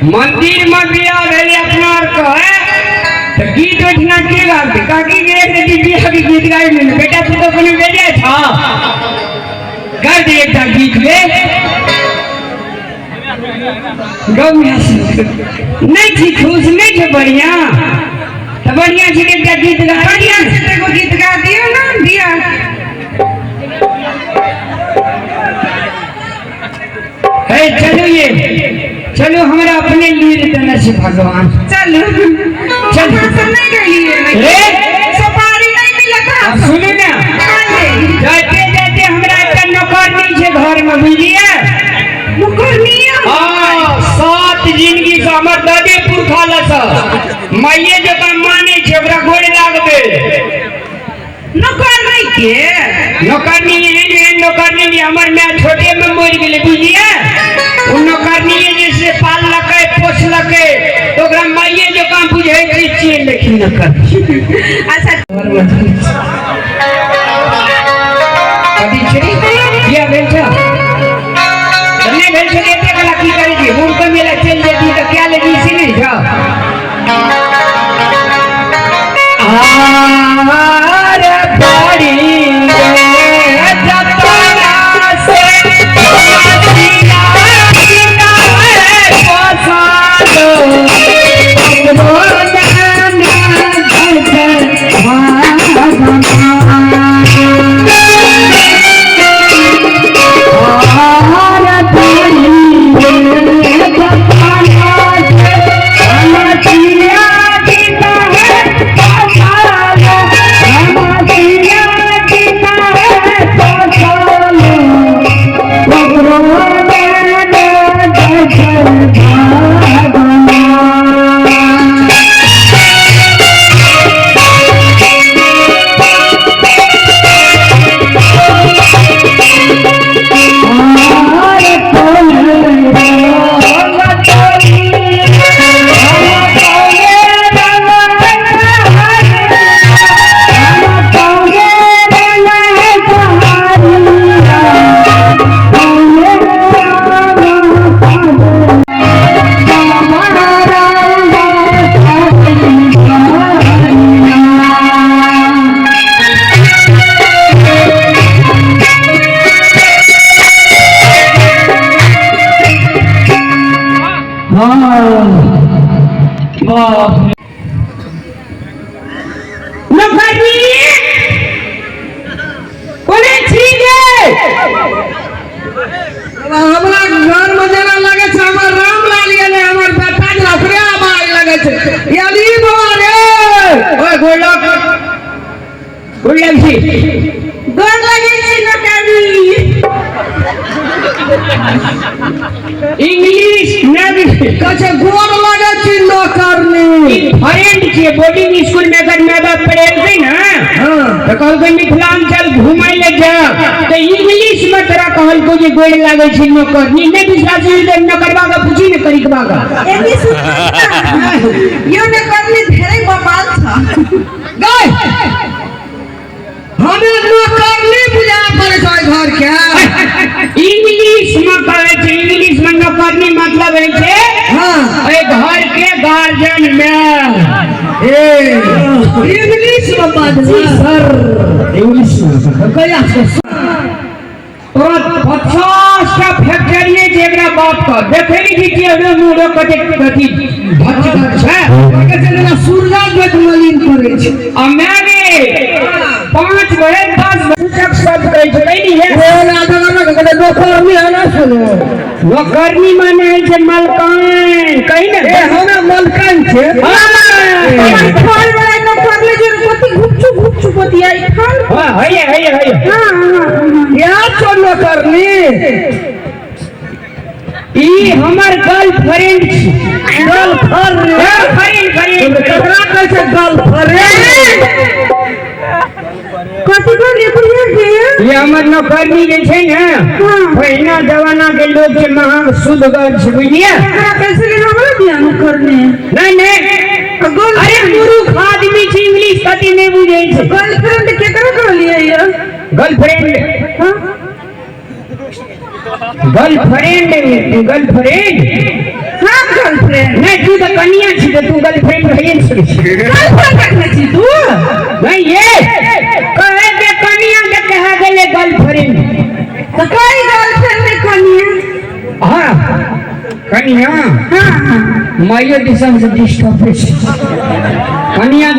मंदिर में बियाह भेलै अपना आर के तऽ गीत ओहिठिना के गाबतै? काकी के एक रति बियाह के गीत गाबि लेने। बेटा तू तऽ कोनो बेजा छह, गाबि दे एकटा गीत रे। नहीं छी खुश, नहीं छे बढ़िया, तो बढ़िया छी एकटा गीत गा। बढ़िया छै तऽ एगो गीत गा दियौ ने बियाह। हे चलू, ये चलू, हमरा अपने लीर देने छै भगवान। चलू। चलू। अहाँ सब नहीं गेलियै? रे सुपारी नहीं मिलत। आब सुनू ने, जाते जाते हमरा एकटा नौकरनी छै घर में, बुझलियै? नौकरनी? हाँ, 7 जिंदगी से हमर दादे पुरखा लस माइये जकाँ मानै छै, ओकरा गोड़ लागबै। नौकरनी के? नौकरनी एहन एहन नौकरनी जे हमर माय छोटे में मरि गेलै, बुझलियै? ओ नौकरनी जे से पाललकै पोसलकै, तऽ ओकरा माइये जकाँ बुझै छियै, लेकिन नौकरनी। अच्छा। कथी छै? किया भेल छौ? तऽ नहि भेल छौ? एते कला की करै छी? मुँह कमेला चलि जेती तऽ क्या लेबी से नहि छौ? आर बड़ी जतना से हमरा घर में जेना लगे छै हमर रामलाल गेलै, हमर बेटा जेना ओकरे आवाज लगे छै। यदि बाबा रे, ओए गोलक, गोर लागै छी। गोर लगै छी नौकरनी। इंग्लिश नहि। कहै छै गोर लगै छी नौकरनी। ई फ्रेंड छियै, बोर्डिंग स्कूल में अगर my बाप पढ़ेलकै ने, तऽ कहलकै मिथिलांचल घुमै लए जा, तऽ इंग्लिश में तोरा कहलको जे गोर लागै छै नौकरनी। नहि विश्वास होइ तऽ नौकरबा के पूछी ने, करिकबा के। एनी यो नौकरनी धेरै बवाल छ। गए। हमें नौकरनी बुझा पड़े छै घर के। इंग्लिश में कहै छै, इंग्लिश में नौकरनी मतलब होइ छै एहि घर के गार्जियन में। ए इंग्लिश में बाजू सर, इंग्लिश में कहिया से तोरा 50 टा फैक्ट्री छै एकरा बाप के, देखै नहि छी कि अरे मुँह कते कथी धच धच छै। कहै छै जेना सूरजा जोत मलिन करै छै। आ माय गे 5 भरे 10 सूचक शब्द कहै छै, नहीं है। नौकरनी है ना, सुनो। नौकरनी माने होइ छै मलकान, कही ने। ए हमे मलकान छै। हाँ। फल वाला नौकरनी जे कति घुपचु घुपचु बतियाई फल। हाँ, हैये हैये हैये। हाँ हाँ, याद छौ नौकरनी? ई हमर गर्लफ्रेंड छी। गर्लफ्रेंड? Girlfriend, friend. ककरा कहै छै गर्लफ्रेंड? कथी कहलियै बुढ़िया के? ये हमर नौकरनी जे छै ने, पहिना जमाना के लोग छै, महग शुद्धगर छै, बुझलियै? एकरा कैसे लेना बड़ा दिया नौकरनी? नहीं नहीं, अरे मूर्ख आदमी छै, इंग्लिश कथी नहि बुझै छै। गर्लफ्रेंड केकरा कहलियै ये? गर्लफ्रेंड। हाँ। Girlfriend, girlfriend. हाँ, गर्लफ्रेंड। गर्लफ्रेंड। नहीं, तू तो कनिया छी, तो तू गर्लफ्रेंड भइए ने सकै छी। गर्लफ्रेंड रखने छी तू? नहीं, ये कहे के कनिया के कहा गेलै गर्लफ्रेंड। तो कोई गर्लफ्रेंड नहीं कनिया। हाँ कनिया। हाँ। माइयो दिसन से डिस्टर्ब छै कनिया।